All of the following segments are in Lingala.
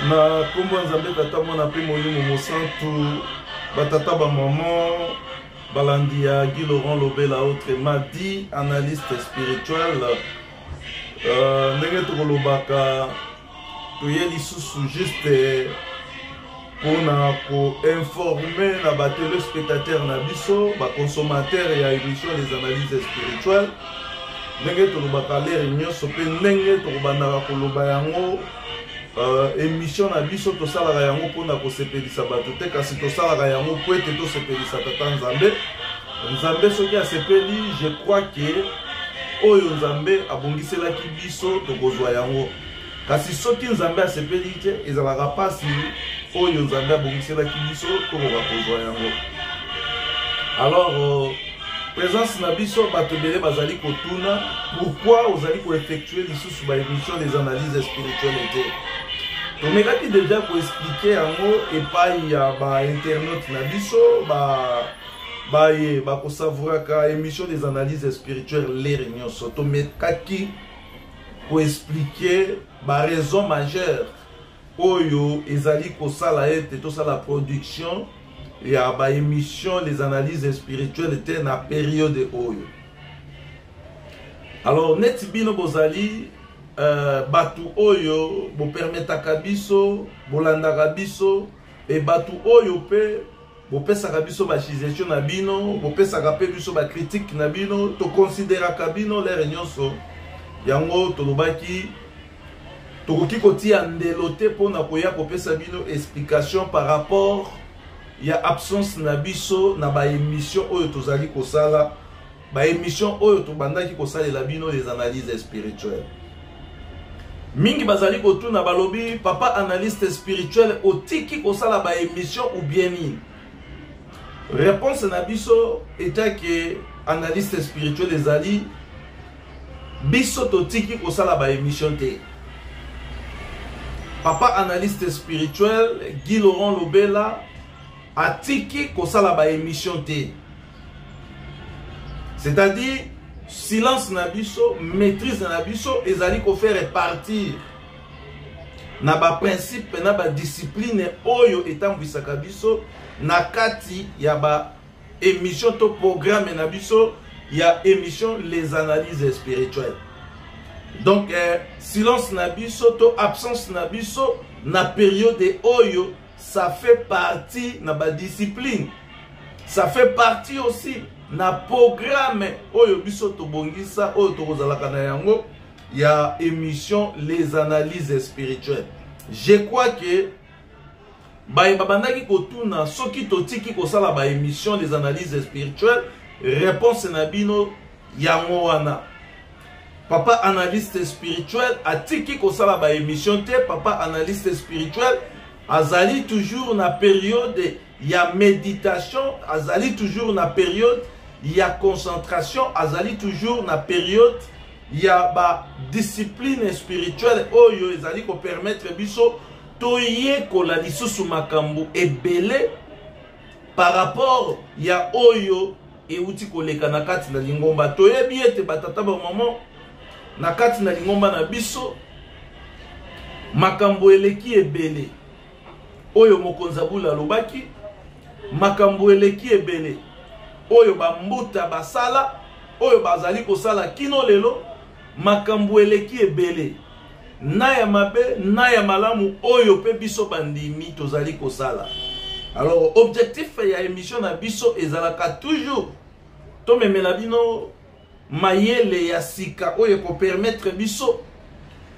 Na nkombo ya Nzambe Tata, Mwana mpe Molimo Mosantu, batata, bamama, balandi ya Guy Laurent Lobela, autrement dit analyste spirituel. Ndenge tokolobaka, toye lisusu juste mpona koinforme na batelespectateur na biso, baconsommateur ya émission Les Analyses Spirituelles. Ndenge tolobaka lere nyonso mpe ndenge tokobandaka koloba yango, émission na biso tosalaka yango mpona kosepelisa bato te, kasi tosalaka yango po ete tosepelisa Tata Nzambe. Nzambe soki asepeli, je crois que oyo Nzambe abongiselaki biso tokozwa yango. Kasi soki Nzambe asepeli te, ezalaka mpasi oyo Nzambe abongiselaki biso tokoka kozwa yango. Alors, présence na biso, bato ebele bazali kotuna pourquoi ozali koeffectue lisusu baémission des Analyses Spirituelles te. Tomekaki déjà koexpliquer yango epai ya bainternaute na biso, baye bakosavouraka émission des Analyses Spirituelles lere nyonso. Tomekaki koexpliquer baraison majeure oyo ezali kosala ete tosala production ya baémission Les Analyses Spirituelles te na période oyo. Alors, neti bino bozali bato oyo bopermetaka biso, bolandaka biso, e bato oyo mpe bopesaka biso basuggestion na bino, bopesaka mpe biso bacritique na bino, tokonsideraka bino lere nyonso. Yango tolobaki tokoki kotia ndelo te mpona koya kopesa bino explication par rapport ya absence na biso na baémission oyo tozali kosala, baémission oyo tobandaki kosalela bino, Les Analyses Spirituelles. Mingi bazali kotuna, balobi: "Papa analyste spirituel, otiki kosala baémission ou bien nini?" Réponse na biso etake analyste spirituel ezali: biso totiki kosala baémission te. Papa analyste spirituel Guy Laurent Lobela atiki kosala baémission te, c'est-à-dire silence na biso, maîtrise na biso ezali kofaire partir na baprincipe na badiscipline oyo etambwisaka biso na kati ya baémission to programme na biso ya émission Les Analyses Spirituelles. Donc silence na biso to absence na biso na période oyo, ça fait partie na badiscipline, ça fait partie aussi na programme oyo biso tobongisa, oyo tokozalaka na yango ya émission Les Analyses Spirituelles. Je crois que baye babandaki kotuna soki totiki kosala baémission Les Analyses Spirituelles, réponse na bino yango wana: papa analyste spirituel atiki kosala baémission te. Papa analyste spirituel azali toujours na période ya méditation, azali toujours na période ya concentration, azali toujours na période ya badiscipline spirituelle oyo ezali kopermettre biso toyekola lisusu makambo ebele par rapport ya oyo euti koleka na kati na lingomba. Toyebi ete, batata, bamama, na kati na lingomba na biso makambo eleki ebele oyo mokonzi abula alobaki, makambo eleki ebele oyo bambuta basala, oyo bazali kosala kino lelo, makambo eleki ebele na ya mabe na ya malamu oyo mpe biso bandimi tozali kosala. Alors, objectif ya émission na biso ezalaka toujours tomemela bino mayele ya sika oyo ekopermettre biso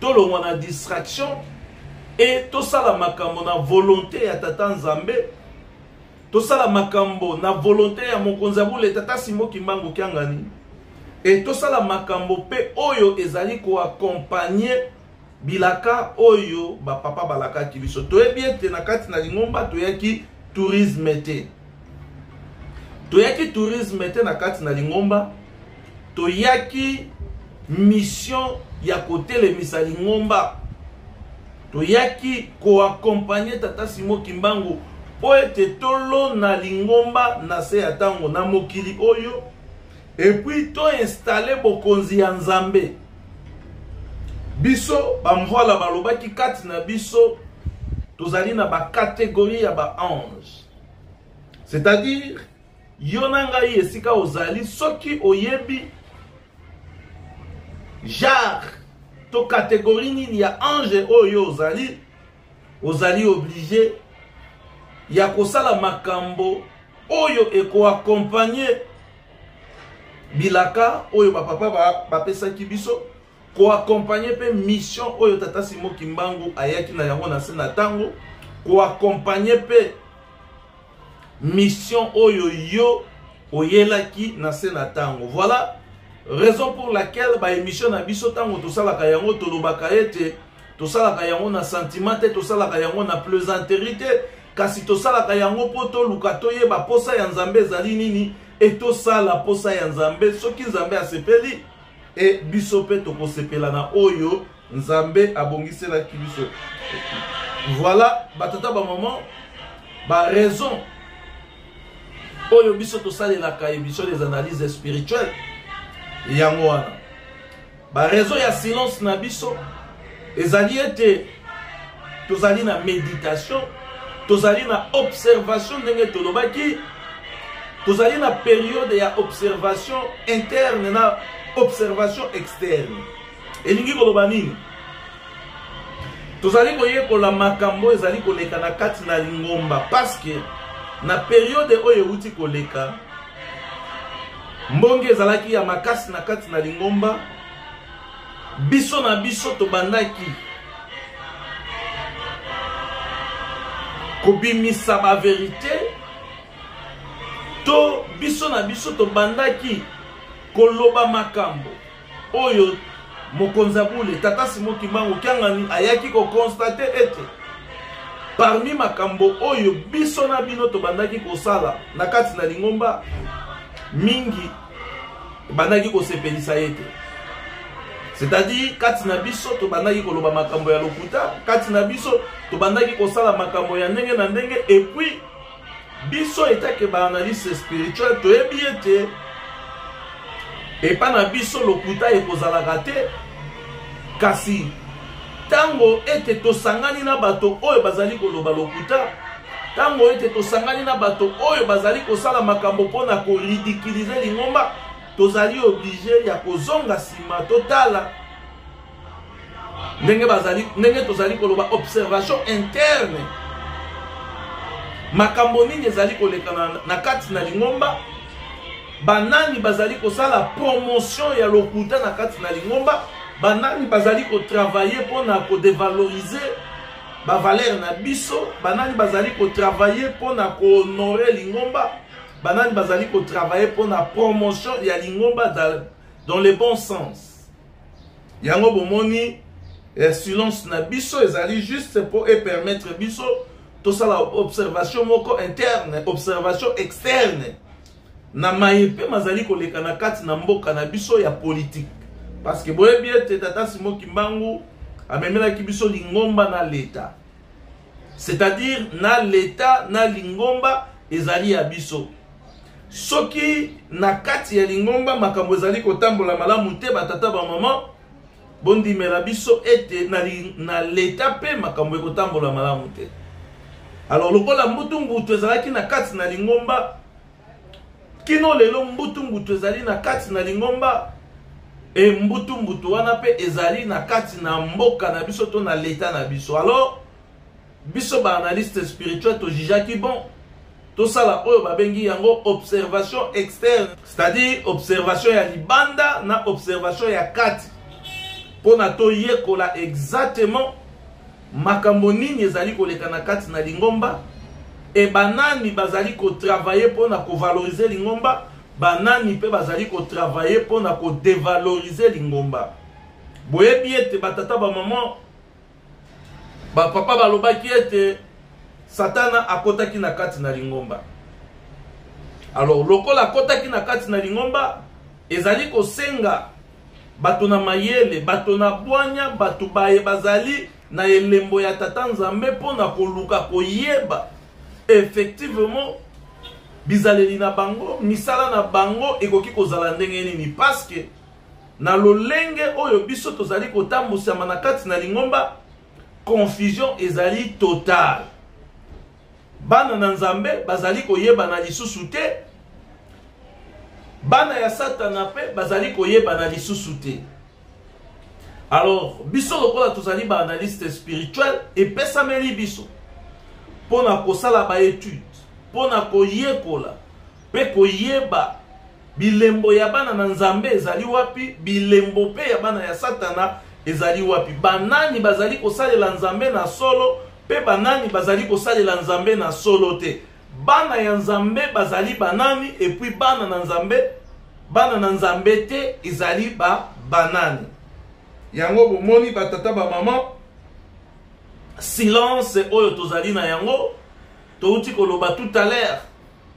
tolongwa na distraction e tosala makambo na volonté ya Tata Nzambe, tosala makambo na volonté ya mokonzi ya bule, Tata Simo Kimbangu Kiangani, e tosala makambo mpe oyo ezali koaccompagner bilaka oyo bapapa balakaki biso. Toyebi ete na kati na lingomba toyaki tourisme te, toyaki tourisme te na kati na lingomba. Toyaki mission ya kotelemisa lingomba, toyaki koaccompagner Tata Simo Kimbangu mpo ete tolona lingomba na se ya ntango na mokili oyo, et puis toinstaller bokonzi ya Nzambe. Biso bamvwala balobaki kati na biso. Tozali na ba catégorie ya ba ange. C'est-à-dire yo na ngai esika ozali, soki oyebi genre to catégorie nini ya ange oyo ozali, ozali obligé ya kosala makambo oyo ekoaccompagne bilaka oyo bapapa bapesaki biso, koaccompagne mpe mission oyo tata Simon Kimbangu ayaki na yango na se na ntango, koaccompagne mpe mission oyo yo oyelaki na se na ntango. Voilà raison pour laquelle ba émission na biso, ntango tosalaka yango, tolobaka ete tosalaka yango na sentiment te, tosalaka yango na plaisanterie te, kasi tosalaka yango mpo toluka toyeba posa ya Nzambe ezali nini, e tosala posa ya Nzambe. Soki Nzambe asepeli, e biso mpe tokosepela na oyo Nzambe abongiselaki biso. Voilà, batata, bamama, baraison oyo biso tosalelaka émission des analyses spirituelles yango wana. Baraison ya silence na biso ezali ete tozali na méditation, tozali na observation. Ndenge tolobaki, tozali na période ya observation interne na observation externe. Elingi koloba nini? Tozali koyekola makambo ezali koleka na kati na lingomba, parce que na période oyo euti koleka, mbonge ezalaki ya makasi na kati na lingomba. Biso na biso tobandaki kobimisa baverité, to biso na biso tobandaki koloba makambo oyo mokonzi ya bule tata Simon Kimbangu Kiangani ayaki koconstater ete parmi makambo oyo biso na bino tobandaki kosala na kati na lingomba, mingi ebandaki kosepelisa ye te. C'est-à-dire, kati na biso tobandaki koloba makambo ya lokuta, kati na biso tobandaki kosala makambo ya ndenge na ndenge. Et puis biso etake baanalyste spirituel, toyebi ete epa na biso lokuta ekozalaka te. Kasi ntango ete tosangani na bato oyo bazali koloba lokuta, ntango ete tosangani na bato oyo bazali kosala makambo mpona koridiculiser lingomba, tozali obligé ya kozonga nsima, totala ndenge bazali, ndenge tozali koloba observation interne, makambo nini ezali koleka na kati na lingomba, banani bazali kosala promotion ya lokuta na kati na lingomba, banani bazali kotravailler mpona kodévaloriser bavaleur na biso, banani bazali kotravailler mpona kohonorer lingomba, banani bazali kotravailler mpona promotion ya lingomba dans le bon sens. Yango bomoni silence na biso ezali juste mpo epermettre biso tosala observation moko interne, observation externe na maye mpe mazali koleka na kati na mboka na biso ya politique, parce que boyebi ete tata Simon Kimbangu amemelaki biso lingomba na leta, c'est-à-dire na leta na lingomba ezali ya biso. Soki na kati ya lingomba makambo ezali kotambola malamu te, batata, bamama, bondimela biso ete na leta mpe makambo ekotambola malamu te. Alors lokola mbutu-mbutu ezalaki na kati na lingomba, kino lelo mbutu-mbutu ezali na kati na lingomba, e mbutu-mbutu wana mpe ezali na kati na mboka na biso to na leta na biso. Alors biso baanalyste spirituel tojugeaki bon tosala oyo babengi yango observation externe, c'est-à-dire observation ya libanda na observation ya kati, mpona toyekola exactement makambo nini ezali koleka na kati na lingomba, e banani bazali kotravailler mpona kovaloriser lingomba, banani mpe bazali kotravailler mpona kodévaloriser lingomba. Boyebi ete batata, bamama, bapapa balobaki ete Satana akotaki na kati na lingomba. Alors lokola akotaki na kati na lingomba, ezali kosenga bato na mayele, bato na bwanya, bato baye bazali na elembo ya tata Nzambe, mpona koluka koyeba effectivement bizaleli na bango, misala na bango ekoki kozala ndenge nini, parce que na lolenge oyo biso tozali kotambusama na kati na lingomba. Confusion ezali totale. Bana na Nzambe bazali koyebana lisusu te, bana ya Satana mpe bazali koyebana lisusu te. Alors biso lokola tozali ba analyste spirituel, epesameli biso mpo na kosala ba etude, mpo na koyekola mpe koyeba bilembo ya bana na Nzambe ezali wapi, bilembo mpe ya bana ya Satana ezali wapi, banani bazali kosalela Nzambe na solo mpe banani bazali kosalela Nzambe na solo te, bana ya Nzambe bazali banani, et puis bana na Nzambe, bana na Nzambe te ezali ba banani. Yango bomoni batata ba mama, silence oyo tozali na yango, touti koloba tout à l'heure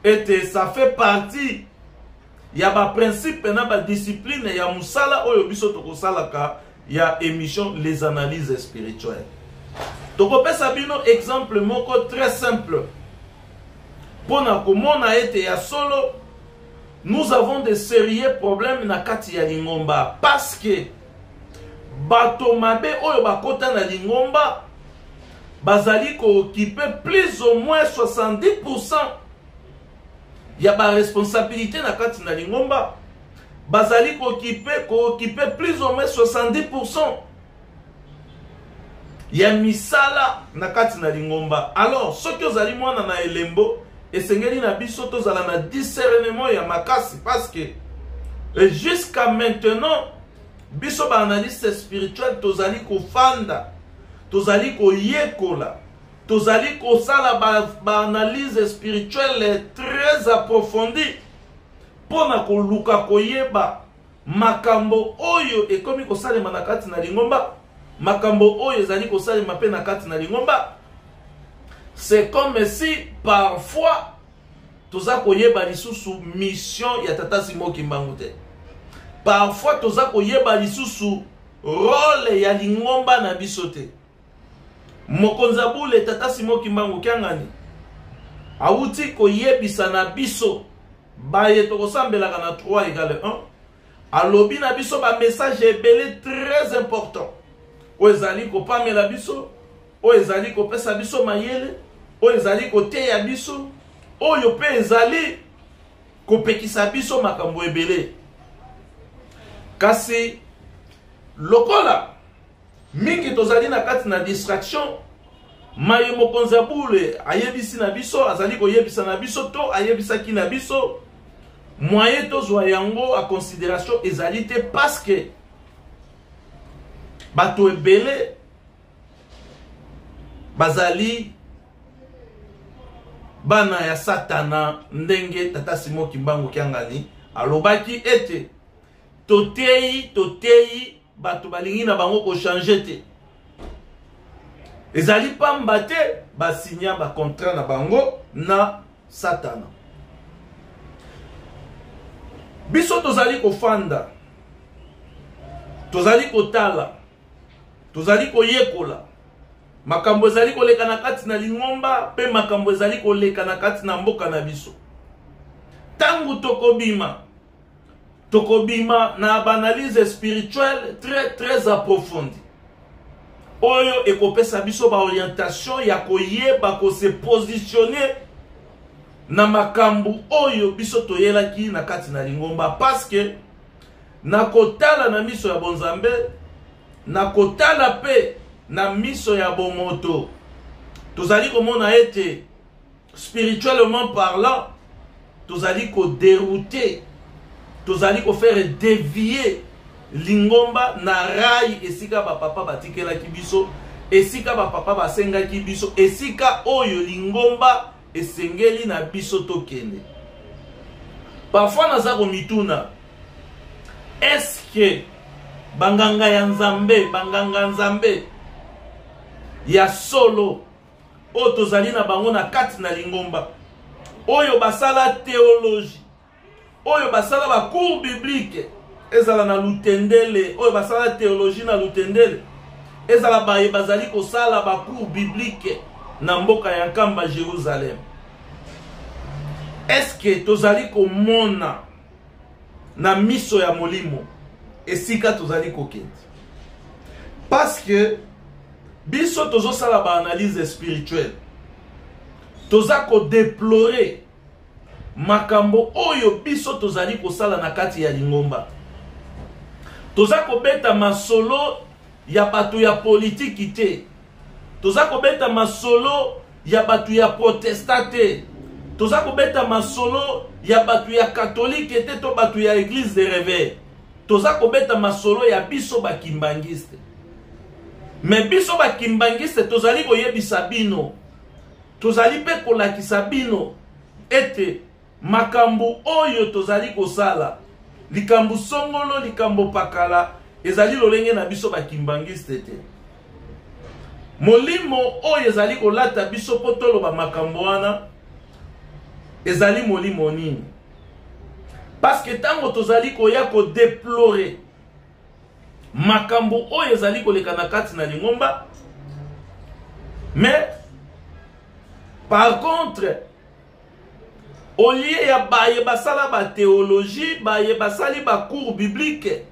ete ça fait partie ya ba principe na ba discipline ya mosala oyo biso tokosalaka ya émission les analyses spirituelles. Tokopesa bino exemple moko très simple mpona komona ete ya solo nous avons de sérieux problèmes na kati ya lingomba, parce que bato mabe oyo bakota na lingomba bazali kookipe plus ou moins 70% ya ba responsabilité na kati na lingomba, bazali kookipe plus ou moins 70% ya misala na kati na lingomba. Alors soki ozali mwana na elembo, esengeli na biso tozala na discernement ya makasi, parce que jusqu'à maintenant biso ba analyste spirituel tozali kofanda, tozali koyekola, tozali kosala ba analyse spirituelle très approfondie mpona koluka koyeba makambo oyo ekomi kosalema na kati na lingomba, makambo oyo ezali kosalema mpe na kati na lingomba. C'est comme si parfois toza koyeba lisusu mission ya tata Simon Kimbangu te, parfois toza koyeba lisusu rôle ya lingomba na biso te. Mokonzi abule tata Simon Kimbangu Kiangani awuti koyebisa na biso baye tokosambelaka na 3 égale 1, alobi na biso ba message ebele très important oyo ezali kopamela biso, oyo ezali kopesa biso mayele, oyo ezali koteya biso, oyo mpe ezali kopekisa biso makambo ebele. Kasi lokola mingi tozali na kati na distraction, maye mokonzi ya bule ayebisi na biso, azali koyebisa na biso to ayebisaki na biso, moyen tozwa yango a considération ezali te, parce que bato ebele bazali bana ya Satana, ndenge tata Simon Kimbangu Kiangani alobaki ete toteyi, toteyi bato balingi na bango kochanger te. Ezali pamba te basinya ba contrat na bango na Satana. Biso tozali kofanda, tozali kotala, tozali koyekola makambo ezali koleka na kati na lingomba mpe makambo ezali koleka na kati na mboka na biso. Tangu tokobima, tokobima na ba-analyse spirituelle très très approfondie oyo ekopesa biso ba-orientation ya koyeba kose positionner na makambo oyo biso toyelaki na kati na lingomba, parce que na kotala na miso ya bonzambe, na kotala pe na miso ya bomoto, tozali komona ete spirituellement parlant tozali kodérouter, tozali kofaire dévier lingomba na rail esika bapapa batikelaki biso, esika bapapa basengaki biso, esika oyo lingomba esengeli na biso tokende. Parfois naza komituna, est-ce que banganga ya Nzambe, banganga Nzambe ya solo oyo tozali na bango na kati na lingomba, oyo basala théologie, oyo basala ba cours biblique ezala na Lutendele, oyo basala théologie na Lutendele, ezala baye bazali kosala ba cours biblique na mboka ya Nkamba Jérusalem, est-ce que tozali komona na miso ya molimo esika tozali kokende? Parce que Biso tozosala baanalyse spirituelle, toza kodeplore makambo oyo biso tozali kosala na kati ya lingomba. Toza kobeta masolo ya bato ya politiki te, toza kobeta masolo ya bato ya protesta te, toza kobeta masolo ya bato ya katolike te to bato ya eglise de reveil. Toza kobeta masolo ya biso bakimbangiste. Me biso bakimbangiste tozali koyebisa bino, tozali mpe kolakisa bino ete makambo oyo tozali kosala, likambo songolo, likambo pakala, ezali lolenge na biso bakimbangiste te. Molimo oyo ezali kolata biso mpo toloba makambo wana ezali molimo nini? Parce que ntango tozali koya kodeplore makambo oyo ezali koleka na kati na lingomba, mais par contre au lieu ya baye basala ba théologie, baye basali ba cours biblique,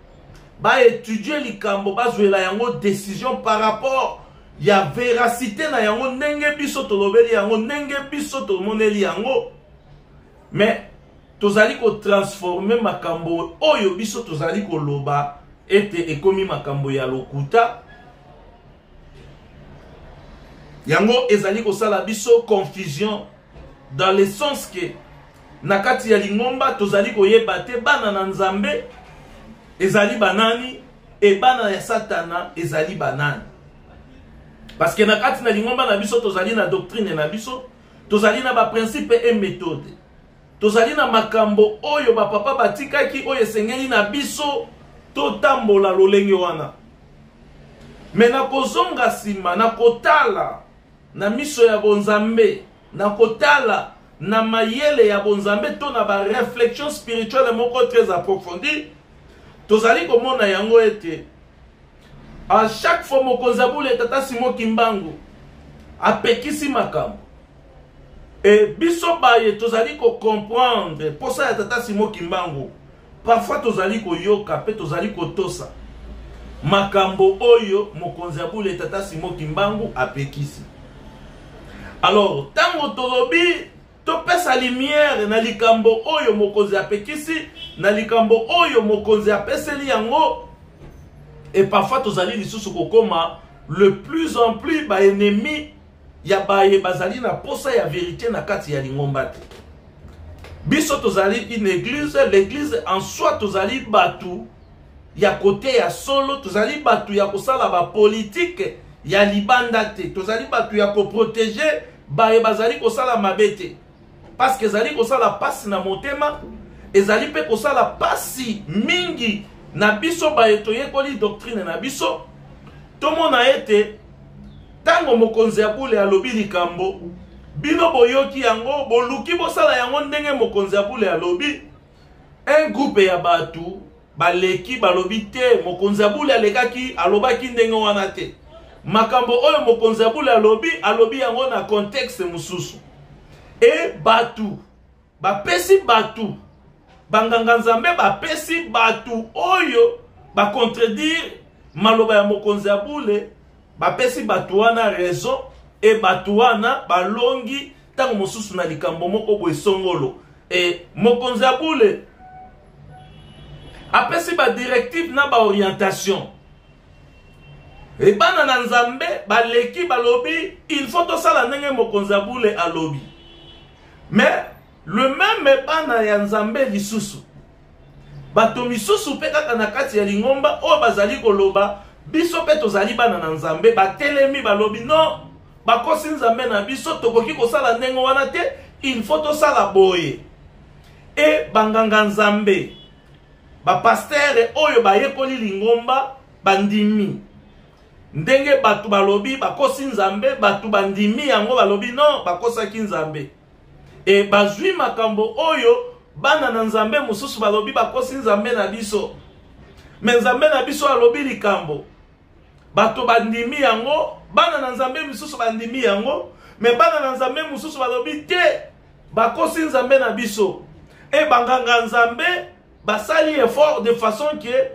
ba étudier likambo, bazwela yango décision par rapport ya véracité na yango, ndenge biso tolobeli yango, ndenge biso tomoneli yango, mais tozali kotransforme makambo oyo biso tozali koloba ete ekomi makambo ya lokuta. Yango ezali kosala biso confusion dans le sens que na kati ya lingomba tozali koyeba te bana na Nzambe ezali banani e bana ya Satana ezali banani. Parce que na kati na lingomba na biso tozali na doctrine na biso, tozali na ba principe et méthode, tozali na makambo oyo bapapa batikaki oyo esengeli na biso totambola lolenge wana. Me na kozonga nsima, na kotala na miso ya bonzambe, na kotala na mayele ya bonzambe to na ba réflexion spirituelle moko très approfondie, tozali komona yango ete à chaque fois mokonzi ya bule tata Simon Kimbangu apekisi makambo, e biso baye tozali kocomprendre mposa ya tata Simon Kimbangu, parfois tozali koyoka mpe tozali kotosa makambo oyo mokonzi ya bule tata Simon Kimbangu apekisi. Alors ntango tolobi topesa lumière na likambo oyo mokonzi apekisi, na likambo oyo mokonzi apeseli yango, et parfois tozali lisusu kokoma le plus en plus baennemi ya baye bazali na posa ya vérité na kati ya lingomba te. Biso tozali une église, l'église en soi tozali batu ya kote ya solo, tozali batu ya kosala ba politique ya libanda te, tozali batu ya koprotéger baye bazali kosala mabe te, parce que ezali kosala pasi na motema, ezali mpe kosala pasi mingi na biso baye toyekoli doctrine na biso. Tomona ete ntango mokonzi ya bule alobi likambo, bino boyoki yango, boluki bosala yango ndenge mokonzi ya bule alobi, un groupe ya bato baleki balobi te, mokonzi ya bule alekaki alobaki ndenge wana te, makambo oyo mokonzi ya bule alobi, alobi yango na contexte mosusu. E bato bapesi bato banganga nzambe bapesi bato oyo bacontredire maloba ya mokonzi ya bule, bapesi bato wana raison, e bato wana balongi ntango mosusu na likambo moko boye songolo. E mokonzi ya bule apesi ba directive na ba orientation, e bana na nzambe baleki balobi il faut tosala ndenge mokonzi ya bule alobi. Mais le même bana ya nzambe lisusu bato misusu mpe kaka na kati ya lingomba oyo bazali koloba biso mpe tozali bana na nzambe, batelemi balobi non, bakosi nzambe na biso, tokoki kosala ndenge wana te, il faut tosala boye. E banganga nzambe, bapastere oyo bayekoli lingomba bandimi ndenge bato balobi bakosi nzambe, bato bandimi yango balobi non, bakosaki nzambe. E bazwi makambo oyo bana na nzambe mosusu balobi bakosi nzambe na biso, me nzambe na biso alobi likambo, bato bandimi yango, bana na nzambe mosusu bandimi yango, me bana na nzambe mosusu balobi te, bakosi nzambe na biso. E banganga nzambe basali effort de façon que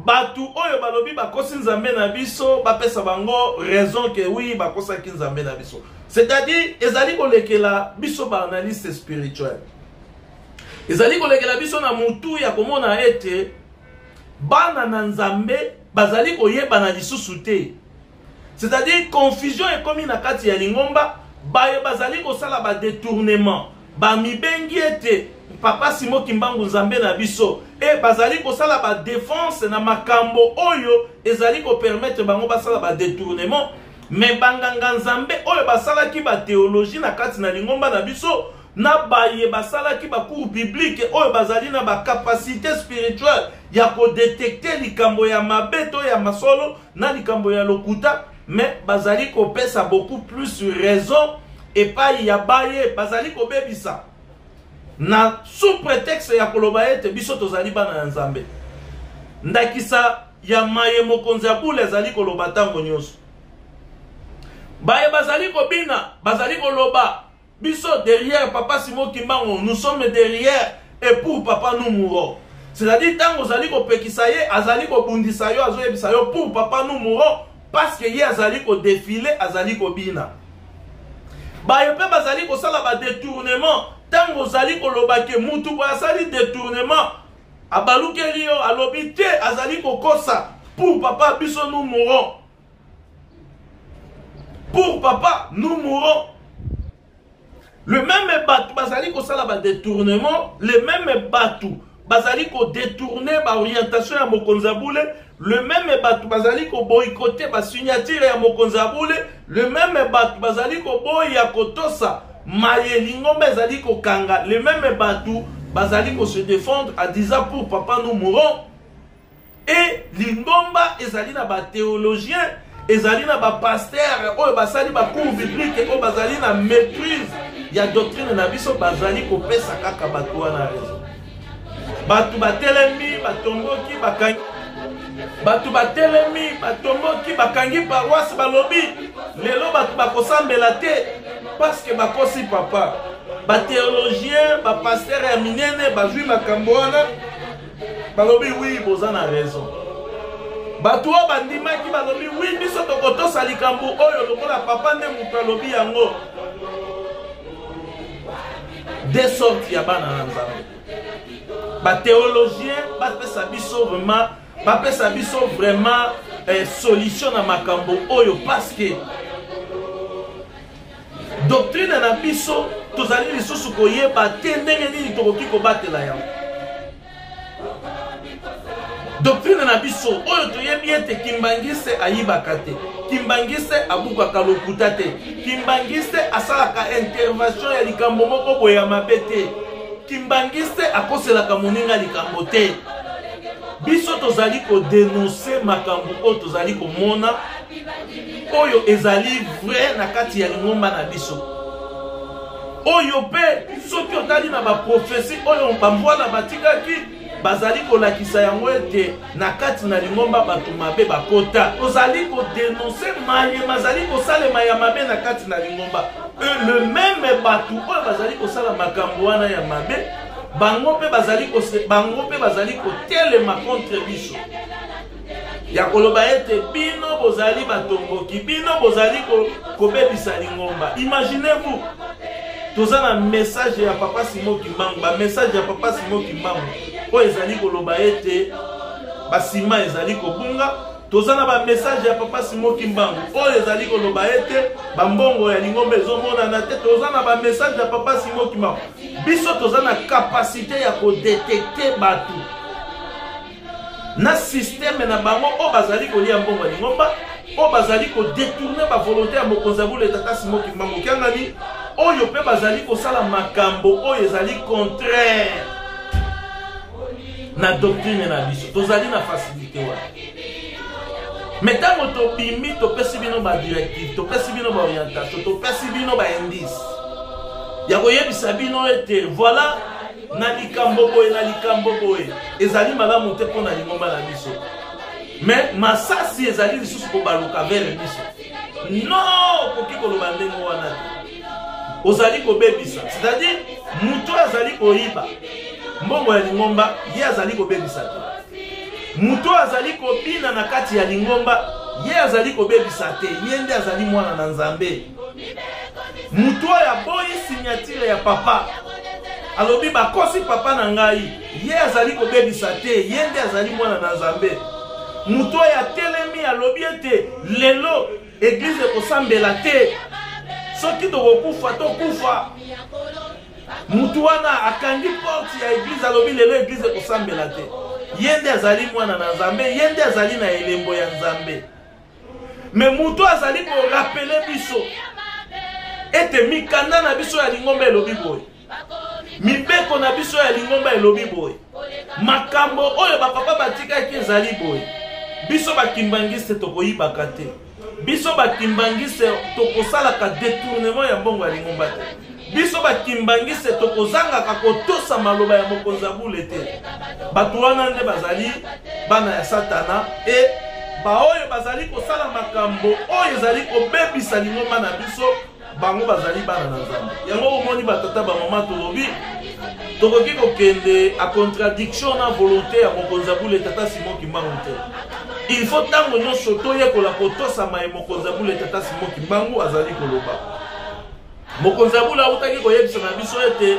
Bato oyo balobi bakosi Nzambe na biso, bapesa bango raison ke oui, bakosaki Nzambe na biso. C'est-à-dire ezali kolekela biso baanalyste spirituel, ezali kolekela biso na mutu ya komona ete bana na Nzambe bazali koyebana lisusu te. C'est-à-dire confusion ekomi na kati ya lingomba. Baye bazali kosala badetournement bamibengi ete Papa Simo Kimbangu Nzambe na biso, e bazali kosala badefense na makambo oyo ezali kopermettre bango basala badetournement. Me banganga Nzambe oyo basalaki batheologie na kati na lingomba na biso, na baye basalaki bacours biblique, oyo bazali na bacapacité spirituelle ya kodetecte likambo ya mabe to ya masolo na likambo ya lokuta, me bazali kopesa beaucoup plus raison epai ya baye bazali kobebisa na sous prétexte ya koloba ete biso tozali bana ya Nzambe. Ndakisa ya maye mokonzi ya bule azali koloba ntango nyonso, baye bazali kobina bazali koloba: "Biso derrière Papa Simo Kimbangu, nous sommes derrière et pour papa nous mourons." C'est-à-dire ntango ozali kopekisa ye, azali kobundisa yo, azoyebisa yo: "Pour papa nous mourons", parce que ye azali kodéfiler, azali kobina. Baye mpe bazali kosala badetournement, ntango ozali koloba ke mutu boye asali détournement, abalukeli yo, alobi te, azali kokosa. "Pour papa biso nous mourons, pour papa nous mourons." Le même bato bazali kosala badetournement, le même bato bazali kodétourne baorientation ya mokonzi ya bule, le même bato bazali koboycotter basignature ya mokonzi ya bule, le même bato bazali koboya kotosa maye lingomba ezali kokanga, le même bato bazali kose défendre en disant: "Pour papa nous mourons." E lingomba ezali na bathéologien, ezali na bapasteur oyo basali bacours biblique, oyo bazali na maîtrise ya doctrine na biso, bazali kopesa kaka bato wana raison. Bato batelemi, batomboki, bakangi. Bato batelemi, batomboki, bakangi paroisse, balobi lelo bato bakosambela te parce que bakosi papa. Bathéologien, bapasteur ya minene bazwi makambo wana, balobi: "Oui, boza na raison." Bato oyo bandimaki balobi: "Oui, biso tokotosa likambo oyo lokola papa nde moto alobi yango." De sorte ya bana na Nzambe, bathéologien bapesa biso vraiment, bapesa biso vraiment solution na makambo oyo, parce que doctrine na biso tozali lisusu koyeba te ndenge nini tokoki kobatela yango. Doctrine na biso oyo toyebi ete Kimbanguiste ayibaka te, Kimbanguiste abukaka lokuta te, Kimbanguiste asalaka intervention ya likambo moko boye ya mabe te, Kimbanguiste akoselaka moninga likambo te. Biso tozali kodénoncer makambo oyo tozali komona, oyo ezali vrai na kati ya lingomba na biso, oyo mpe soki otali na baprophétie oyo bambwana batikaki, bazali kolakisa yango ete na kati na lingomba bato mabe bakota. Tozali kodénoncer maye bazali kosalema ya mabe na kati na lingomba. Le même bato oyo bazali kosala makambo wana ya mabe, bango mpe bazali kotelema contre biso ya koloba ete bino bozali batomboki, bino bozali kobebisa lingomba. Imaginez-vous, toza na message ya Papa Simo Kimbangu, bamessage ya Papa Simo Kimbangu oyo ezali koloba ete basima ezali kobunga. Toza na bamessage ya Papa Simo Kimbangu oyo ezali koloba ete bambongo ya lingomba ezomonana te. Toza na bamessage ya Papa Simo Kimbangu. Biso toza na capacité ya kodétecter bato na système na bango oyo bazali kolia mbongo ya lingomba, oyo bazali kodétourner bavolonté ya mokonzi ya bule, Tata Simo Kimbangu Kiangani, oyo mpe bazali kosala makambo oyo ezali contraire na doctrine na biso. Tozali na facilité wana. Me ntango tobimi, topesi bino badirective, topesi bino baorientation, topesi bino baindice ya koyebisa bino ete voilà, na likambo boye, na likambo boye ezali malamu te mpo na lingomba na biso, me masasi ezali lisusu kobaluka vers biso. Non, okoki koloba ndenge wana te, ozali kobebisa. C'est-à-dire moto oyo azali koyiba mbongo ya lingomba, ye azali kobebisa te. Moto oyo azali kobina na kati ya lingomba, ye azali kobebisa te, ye nde azali mwana na Nzambe. Moto oyo aboyi sinyatire ya papa, alobi bakosi papa na ngai, ye azali kobebisa te, ye nde azali mwana na Nzambe. Moto oyo atelemi alobi ete lelo eglize ekosambela te, soki tokokufa tokufa. Mutu wana akangi porte ya eglise, alobi lelo eglise ekosambela te. Ye nde azali mwana na Nzambe, ye nde azali na elembo ya Nzambe. Me mutu azali korapele biso ete mikanda na biso ya lingomba elobi boye, mibeko na biso ya lingomba elobi boye, makambo oyo bapapa batikaki ezali boye. Biso bakimbangiste tokoyibaka te. Biso ba kimbanguiste tokosalaka detournement ya mbongo ya lingomba te. Biso ba kimbanguiste tokozangaka kotosa maloba ya mokonzi ya bule te. Bato wana nde bazali bana ya Satana e baoyo bazali kosala makambo oyo ezali kobebisa lingomba na biso, bango bazali bana na Nzambe. Yango omoni batata bamama, tolobi tokoki kokende a contradiction na volonté ya mokonzi ya bule tata Simon Kimbangu te. Il faut ntango nyonso toyekola kotosa maye mokonzi ya bule tata Simon Kimbangu azali koloba. Mokonzi ya bule awutaki koyebisa na biso ete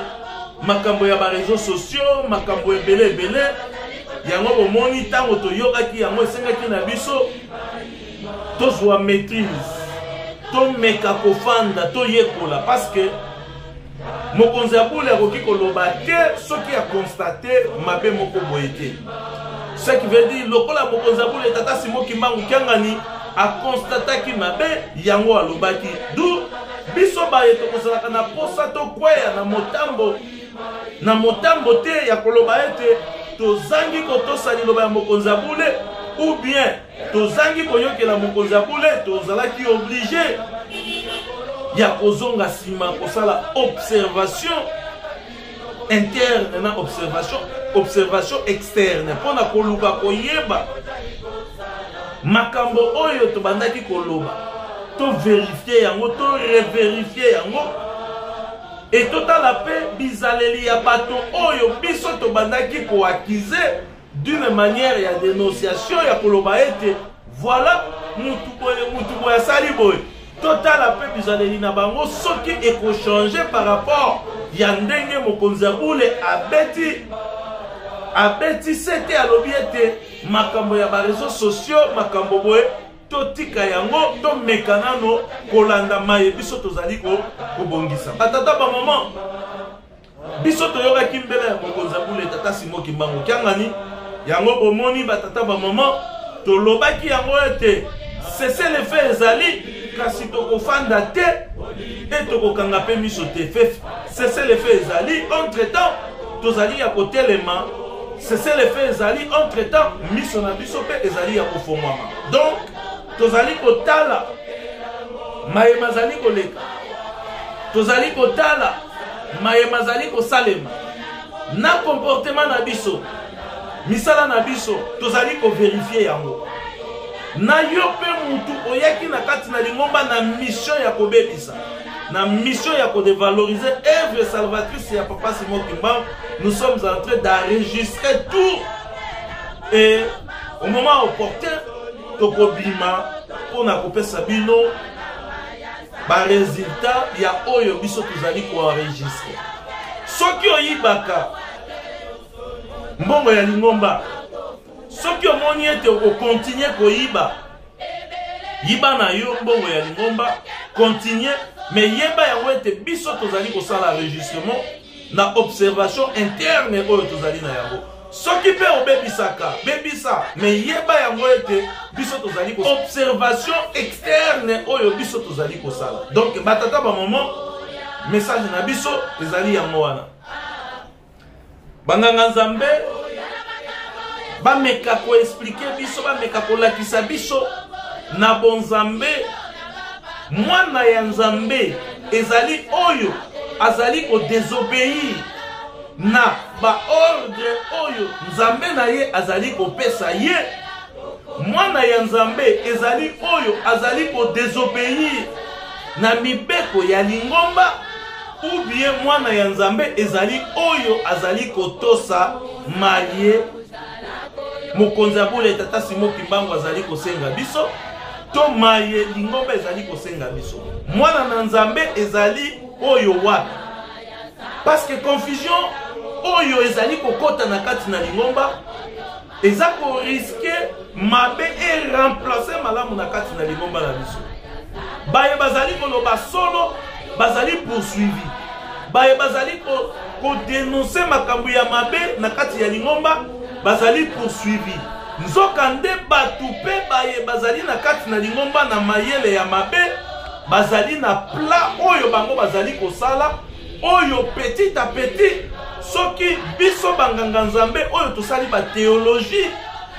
makambo ya ba réseaux sociaux, makambo ebele ebele, yango bomoni ntango toyokaki yango esengaki na biso tozwa maîtrise, tomeka kofanda toyekola, parce que mokonzi ya bule akoki koloba te soki akonstate mabe moko boye te. Ce qui veut dire lokola mokonzi ya bule tata Simon Kimbangu Kiangani akonstataki mabe yango alobaki, du biso baye tokozalaka na posa tokweya na motambo na motambo te ya koloba ete tozangi kotosa liloba ya mokonzi ya bule ou bien tozangi koyokela mokonzi ya bule, tozalaki oblige ya kozonga nsima kosala observation interne na observation externe mpo na koluka koyeba makambo oyo tobandaki koloba, to verifie yango, to reverifie yango, e totala mpe bizaleli ya bato oyo biso tobandaki koakize d'une manière ya dénonciation, ya koloba ete voilà mutu boye, mutu boye asali boye. Totala mpe bizaleli na bango soki ekochange par rapport ya ndenge mokonzi ya bule abeti sete, alobi ete makambo ya ba réseaux sociaux, makambo boye, totika yango, tomeka nano kolanda maye biso tozali kobongisa. Batata bamama, biso toyokaki mbela ya mokonzi ya bule tata Simon Kimbangu Kiangani, yango bomoni batata bamama, tolobaki yango ete cessez-le-feu ezali, kasi tokofanda te e tokokanga mpe miso te. Cessez-le-feu ezali, entre temps tozali ya kotelema. Cessez-le-feu ezali, entre temps miso na biso mpe ezali ya kofongwama. Donc tozali kotala maye mazali koleka, tozali kotala maye mazali kosalema na comportement na biso, misala na biso, tozali koverifie yango. Na yo mpe mutu oyaki na kati na lingomba na mission ya kobebisa, na mission ya kodevaloriser œuvre salvatrice ya papa Simon Kimbangu, nous sommes en train d'enregistrer tout et au moment opportun tokobima mpona kopesa bino baresultat ya oyo biso tozali koenregistre. Soki oyibaka mbongo ya lingomba, soki omoni ete okontinue koyiba, yiba na yo mbongo ya lingomba, continue, mais yeba yango ete biso tozali kosala enregistrement na observation interne oyo tozali na yango. Soki mpe obebisaka, bebisa, mais yeba yango ete biso tozali observation externe oyo biso tozali kosala. Donc batata bamama, message na biso ezali yango wana. Banganga Nzambe bameka koexplike biso, bameka kolakisa biso na bonzambe, mwana ya Nzambe ezali oyo azali kodesobeir na baordre oyo Nzambe na ye azali kopesa ye. Mwana ya Nzambe ezali oyo azali kodesobeir na mibeko ya lingomba, ou bien mwana ya Nzambe ezali oyo azali kotosa maye. Mokonzi ya bule Tata Simon Kimbangu azali kosenga biso to maye lingomba ezali kosenga biso. Mwana na Nzambe ezali oyo wapi? Parce que confusion oyo ezali kokota na kati na lingomba eza koriske mabe e remplace malamu na kati na lingomba na biso. Baye bazali koloba solo bazali poursuivi, baye bazali kodenonse makambo ya mabe na kati ya lingomba bazali poursuivi. Nzokande bato mpe baye bazali na kati na lingomba na mayele ya mabe bazali na plat oyo bango bazali kosala oyo petit à petit. Soki biso banganga nzambe oyo tosali ba théologie,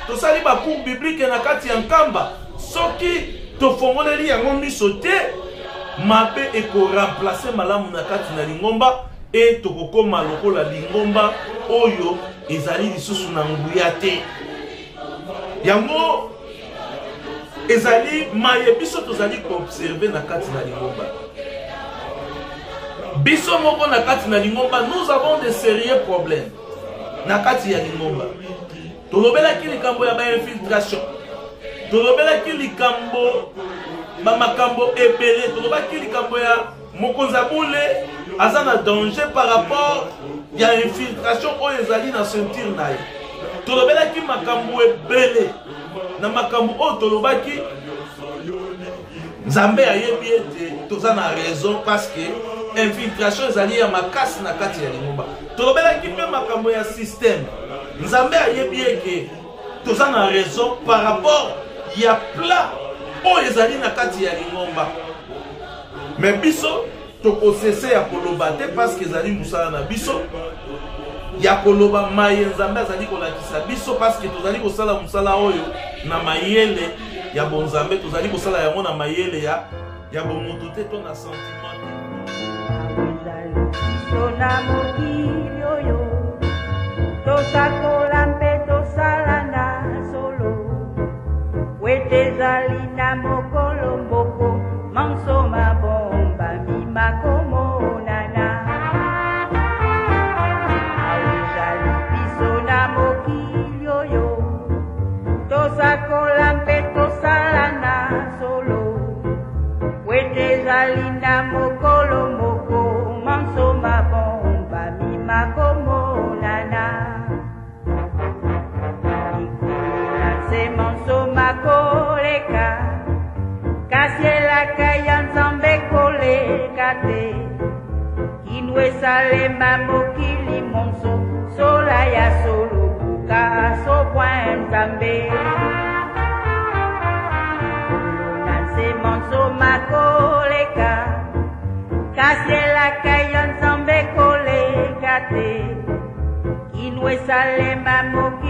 tosali ba cours biblique na kati ya Nkamba, soki tofongoleli yango miso te, mabe ekoremplace malamu na kati na lingomba e tokokoma lokola lingomba oyo ezali lisusu na nguya te. Yango ezali maye biso tozali koobserve na kati na lingomba. Biso moko na kati na lingomba, nous avons de sérieux problèmes na kati ya lingomba. Tolobelaki likambo ya bainfiltration, tolobelaki likambo bamakambo ebele, tolobaki likambo ya mokonzi ya bule aza na danger par rapport ya infiltration oyo ezali na ceinture na ye. Tolobelaki makambo ebele. Na makambo oyo tolobaki, Nzambe ayebi ete toza na raison parce que infiltration ezali ya makasi na kati ya lingomba. Tolobelaki mpe makambo ya système. Nzambe ayebi eke toza na raison par rapport ya plat oyo ezali na kati ya lingomba. Mais biso tokosese ya koloba te parce que ezali mosala na biso ya koloba maye Nzambe azali kolakisa biso, parce que tozali kosala mosala oyo na mayele ya bonzambe, tozali kosala yango na mayele ya bomoto te to na sentiment te. Biso na mokili oyo tosakola mpe tosala na solo, wete ezali na mokolo moko manso mabombami makomonana. Awa ezali biso na mokili oyo tosakola mpe tosala na solo, wete ezali na mokolo moko manso mabombami makomonana. Likolo na nse manso makoleka, kasi elaka ya Nzambe koleka te. Kino esalema mokili monso, sola ya solo buka sobwa Nzambe. Likolo na nse manso makoleka, kasi elaka ya Nzambe koleka te. Kino esalema mokili